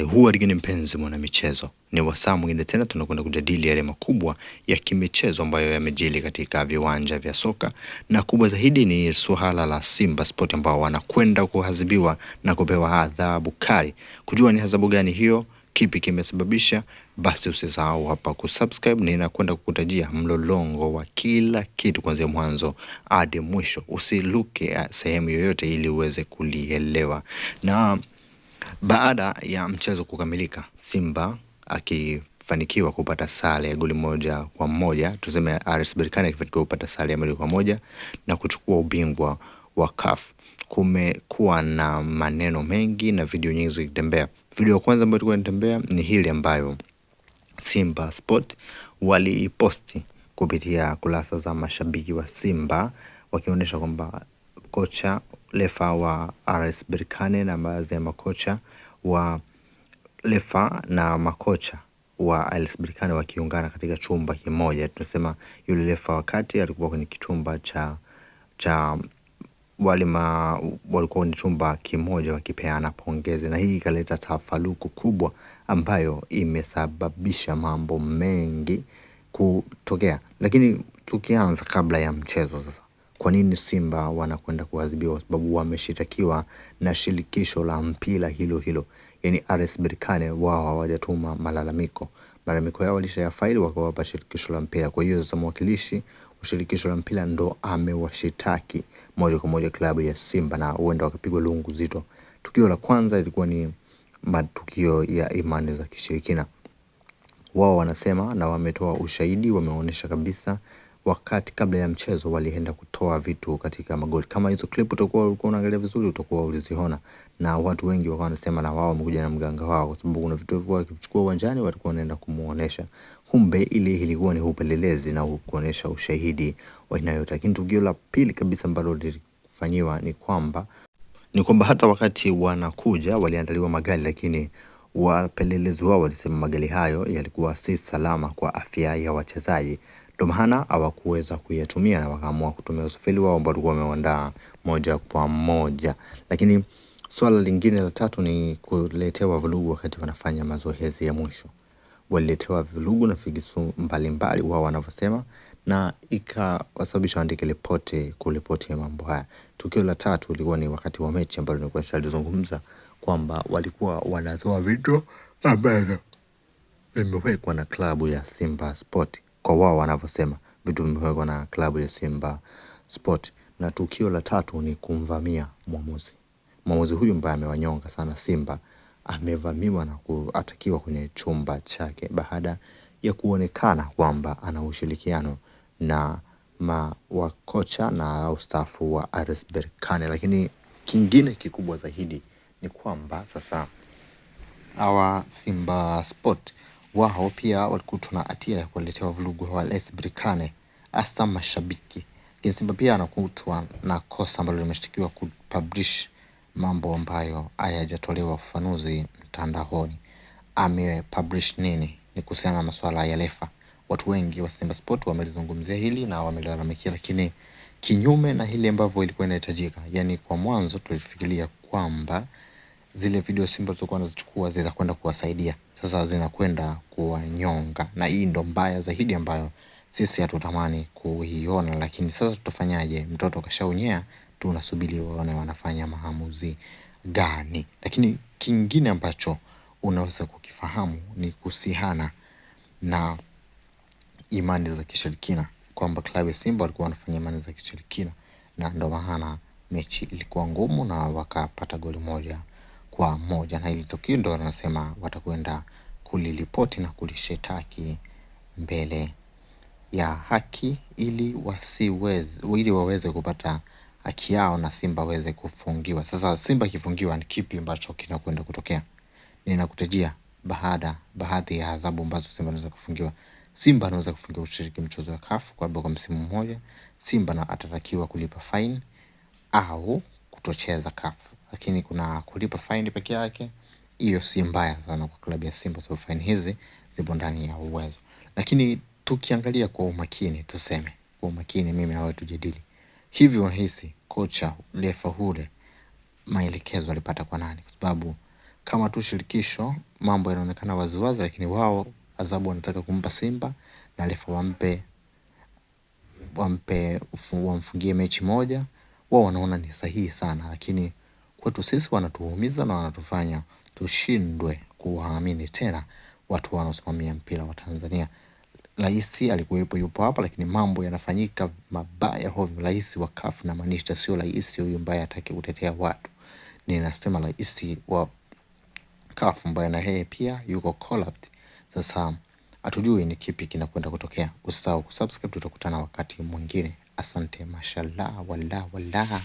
Huwa ni mpenzi mwana michezo, ni wasaa mwingine tena tunakwenda kujadili yale makubwa ya kimichezo ambayo yamejili katika viwanja vya soka, na kubwa zaidi ni suala la Simba Sport ambao wanakwenda kuadhibiwa na kupewa adhabu kali. Kujua ni adhabu gani hiyo, kipi kimesababisha, basi usisahau hapa kusubscribe. Ninakwenda kukutajia mlolongo wa kila kitu kuanzia mwanzo hadi mwisho, usiluke sehemu yoyote ili uweze kulielewa. Na baada ya mchezo kukamilika, Simba akifanikiwa kupata sare ya goli 1-1, tuseme RS Berkane akifanikiwa kupata sare ya 1-1 na kuchukua ubingwa wa CAF, kumekuwa na maneno mengi na video nyingi zikitembea. Video ya kwanza ambayo tulikuwa inatembea ni hili ambayo Simba Sport waliiposti kupitia kurasa za mashabiki wa Simba, wakionyesha kwamba kocha refa wa RS Berkane na baadhi ya makocha wa refa na makocha wa RS Berkane wakiungana katika chumba kimoja. Tunasema yule refa wakati alikuwa kwenye kichumba cha wale walikuwa kwenye chumba kimoja wakipeana pongezi, na hii ikaleta tafaruku kubwa ambayo imesababisha mambo mengi kutokea. Lakini tukianza kabla ya mchezo sasa, kwa nini Simba wanakwenda kuadhibiwa? Kwa sababu wameshitakiwa na shirikisho la mpira hilo hilo, yani RS Berkane. Wao hawajatuma malalamiko, malalamiko yao walishayafaili wakawapa shirikisho la mpira. Kwa hiyo sasa mwakilishi wa shirikisho la mpira ndo amewashitaki moja kwa moja klabu ya Simba na huenda wakapigwa lungu zito. Tukio la kwanza ilikuwa ni matukio ya imani za kishirikina. Wao wanasema na wametoa ushahidi, wameonyesha kabisa wakati kabla ya mchezo walienda kutoa vitu katika magoli. Kama hizo clip utakuwa ulikuwa unaangalia vizuri, utakuwa uliziona, na watu wengi wakawa wanasema na wao wamekuja na mganga wao, kwa sababu kuna vitu vilikuwa wakichukua uwanjani walikuwa wanaenda kumuonesha. Kumbe ile ilikuwa ni upelelezi na kuonesha ushahidi wa aina yote. Lakini tukio la pili kabisa ambalo lilifanyiwa ni kwamba hata wakati wanakuja waliandaliwa magari, lakini wapelelezi wao walisema magari hayo yalikuwa si salama kwa afya ya wachezaji, ndio maana hawakuweza kuyatumia na wakaamua kutumia usafiri wao ambao walikuwa wameuandaa moja kwa moja. Lakini swala lingine la tatu ni kuletewa vurugu wakati wanafanya mazoezi ya mwisho. Waliletewa vurugu na figisu mbalimbali wao wanavyosema, na ikawasababisha waandike ripoti kuripoti ya mambo haya. Tukio la tatu ilikuwa ni wakati wa mechi ambalo nilikuwa nishalizungumza kwamba walikuwa wanatoa vitu ambavyo vimewekwa na klabu ya Simba Sport, kwa wao wanavyosema vitu vimewekwa na klabu ya Simba Sport. Na tukio la tatu ni kumvamia mwamuzi. Mwamuzi huyu ambaye amewanyonga sana Simba amevamiwa na kuatakiwa kwenye chumba chake baada ya kuonekana kwamba ana ushirikiano na mawakocha na ustafu wa RS Berkane. Lakini kingine kikubwa zaidi ni kwamba sasa hawa Simba Sport wao pia walikutwa na hatia ya kuwaletea vurugu wa RS Berkane, hasa mashabiki. Lakini Simba pia anakutwa na kosa ambalo limeshtakiwa kupublish mambo ambayo hayajatolewa ufafanuzi mtandaoni. Amepublish nini? Ni kuhusiana na masuala ya refa. Watu wengi wa Simba Sport wamelizungumzia hili na wamelalamikia, lakini kinyume na hili ambavyo ilikuwa inahitajika. Yani kwa mwanzo tulifikiria kwamba zile video Simba zilizokuwa wanazichukua zitakwenda kuwasaidia, sasa zinakwenda kuwanyonga, na hii ndo mbaya zaidi ambayo sisi hatutamani kuiona. Lakini sasa tutafanyaje? Mtoto kashaunyea, tunasubiri waone wanafanya maamuzi gani. Lakini kingine ambacho unaweza kukifahamu ni kuhusiana na imani za kishirikina, kwamba klabu ya Simba walikuwa wanafanya imani za kishirikina, na ndo maana mechi ilikuwa ngumu na wakapata goli 1-1. Na hili tukio ndo wanasema watakwenda kuliripoti na kulishitaki mbele ya haki ili waweze kupata haki yao na Simba waweze kufungiwa. Sasa Simba kifungiwa, ni kipi ambacho kinakwenda kutokea? Ninakutajia baadhi ya adhabu ambazo Simba anaweza kufungiwa. Simba anaweza kufungiwa kushiriki mchezo wa CAF kwa msimu mmoja. Simba na atatakiwa kulipa fine au kutocheza CAF. Lakini kuna kulipa fine peke yake, hiyo si mbaya sana kwa klabu ya Simba, sababu fine hizi zipo ndani ya uwezo. Lakini tukiangalia kwa umakini, tuseme kwa umakini, mimi na wewe tujadili. Hivi unahisi kocha refa hule maelekezo alipata kwa nani? Kwa sababu Kama tu shirikisho mambo yanaonekana waziwazi, lakini wao adhabu wanataka kumpa Simba na refa wampe wamfungie mechi moja, wao wanaona ni sahihi sana, lakini kwetu sisi wanatuumiza na wanatufanya tushindwe kuwaamini tena watu wanaosimamia mpira wa Tanzania. Rais alikuwepo, yupo hapa, lakini mambo yanafanyika mabaya hovyo. Rais wa CAF na maanisha, sio rais huyu ambaye hataki kutetea watu, ninasema rais wa CAF ambaye na yeye pia yuko corrupt. Sasa hatujui ni kipi kinakwenda kutokea. Usisahau kusubscribe, tutakutana wakati mwingine. Asante, mashallah, wala wala.